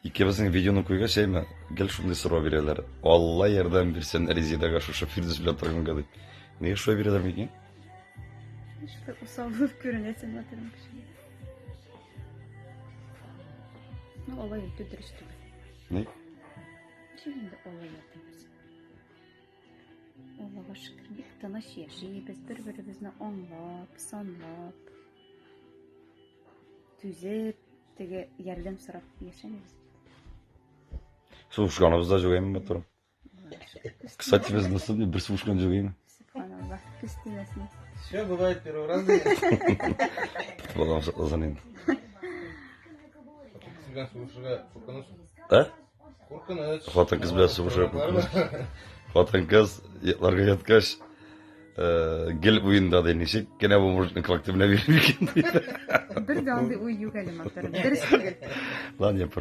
Икебезнең видеоны куйгач, әйме, гел шундый сорау бирәләр. Алла ярдәм бирсен Резидага шушы Фирдүс белән торганга дип. Нигә шулай бирәләр микән? Шулай усал булып күренәсең матурым кешегә. Ну, алай әйтү дөрес түгел. Ни? Ничек инде алла ярдәм бирсен? Аллага шөкер, бик тыныч яшибез, бер-беребезне аңлап, санлап, түзеп, теге ярдәм сорап яшәмибез. Сугышканыбыз да юк әйме, матурым. Кстати, без насып бер сугышкан юк әйме. Субханалла, күз тимәсен. Все бывает первый раз. Балам сакласын инде. Хатын-кыз белән сугышырга куркыныч. Ә? Куркыныч. Хатын-кыз белән сугышырга куркыныч. Хатын-кыз йокларга яткач, э, гел уенда ди, ничек кенә бу мужикны колактымына бирер микән ди. Бер дә андый уй юк әле, матурым. Дөрес түгел. Ладно, я пошел.